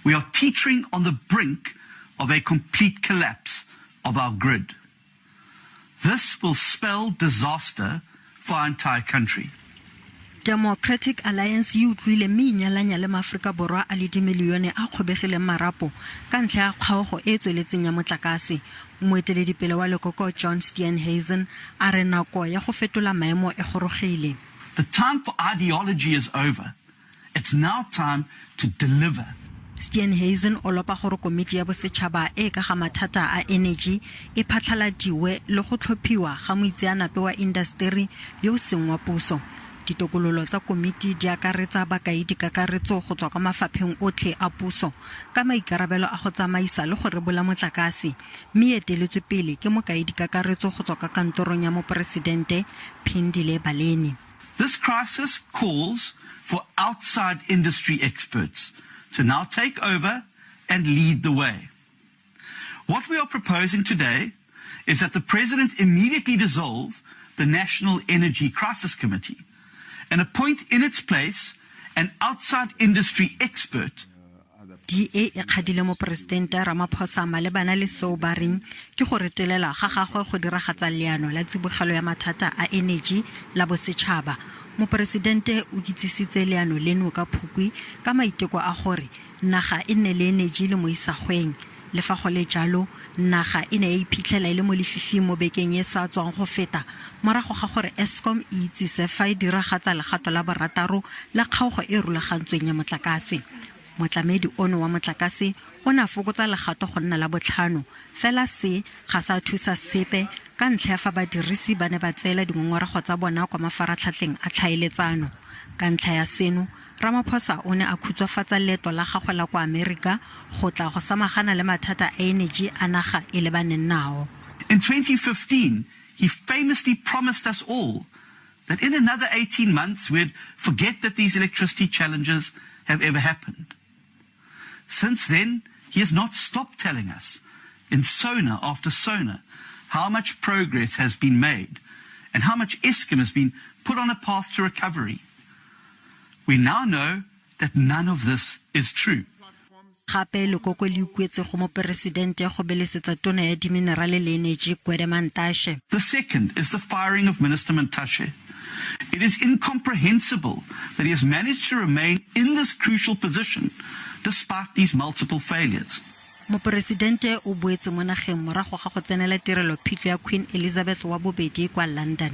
We are teetering on the brink of a complete collapse of our grid. This will spell disaster for our entire country. Democratic Alliance e utlwile mme e inyalanya le maAforika Borwa a le dimilione a kgobegileng marapo ka ntlha ya kgaogo e e tsweletseng ya motlakase. Moeteledipele wa lekoko John Steenhuisen a re nako ya go fetola maemo e gorogile. The time for ideology is over. It's now time to deliver. Steenhuisen o lopa gore komiti ya bosetšhaba e e ka ga mathata a eneji e phatlhaladiwe le go tlhophiwa ga moitseanape wa indasteri yo o seng wa puso. Ditokololo tsa komiti di akaretsa bakaedikakaretso go tswa kwa mafapheng otlhe a puso ka maikarabelo a go tsamaisa le go rebola motlakase mme e eteletswe pele ke mokaedikakaretso go tswa kwa kantorong ya moporesidente Phindile Baleni. This crisis calls for outside industry experts to now take over and lead the way. What we are proposing today is that the president immediately dissolve the National Energy Crisis Committee and appoint in its place an outside industry expert. DA e kgadile Moporesitente Ramaphosa malebana le seo ba reng ke go retelelwa ga gagwe go diragatsa leano la tsibogelo ya mathata a eneji la bosetšhaba. Moporesidente o kitsisitse leano leno ka Phukwi ka maiteko a gore naga e nne le eneji le mo isagweng. Le fa go le jalo, naga e ne ya iphitlhela e le mo lefifing mo bekeng e e sa tswang go feta morago ga gore Eskom e itsise fa e diragatsa legato la borataro la kgaogo e e rulagantsweng ya motlakase. Motlamedi ono wa motlakase o ne a fokotsa legato go nna la botlhano, fela se ga sa thusa sepe ka ntlha ya fa badirisi ba ne ba tseela dingongorego tsa bona kwa mafaratlhatlheng a tlhaeletsano. Ka ntlha ya seno, Ramaphosa o ne a khutshwafatsa leeto la gagwe la kwa Amerika go tla go samagana le mathata a eneji a naga e lebaneng nao. In 2015, he famously promised us all that in another 18 months we'd forget that these electricity challenges have ever happened. Since then, he has not stopped telling us, in SONA after SONA, how much progress has been made and how much Eskom has been put on a path to recovery. We now know that none of this is true. Gape lekoko le ikuetse go moporesidente go belesetsa tona ya diminerale le eneji Gwede Mantashe. The second is the firing of Minister Mantashe. It is incomprehensible that he has managed to remain in this crucial position despite these multiple failures. Moporesidente o boetse mo nageng morago ga go tsenela tirelo phitlho ya Queen Elizabeth wa bobedi kwa London.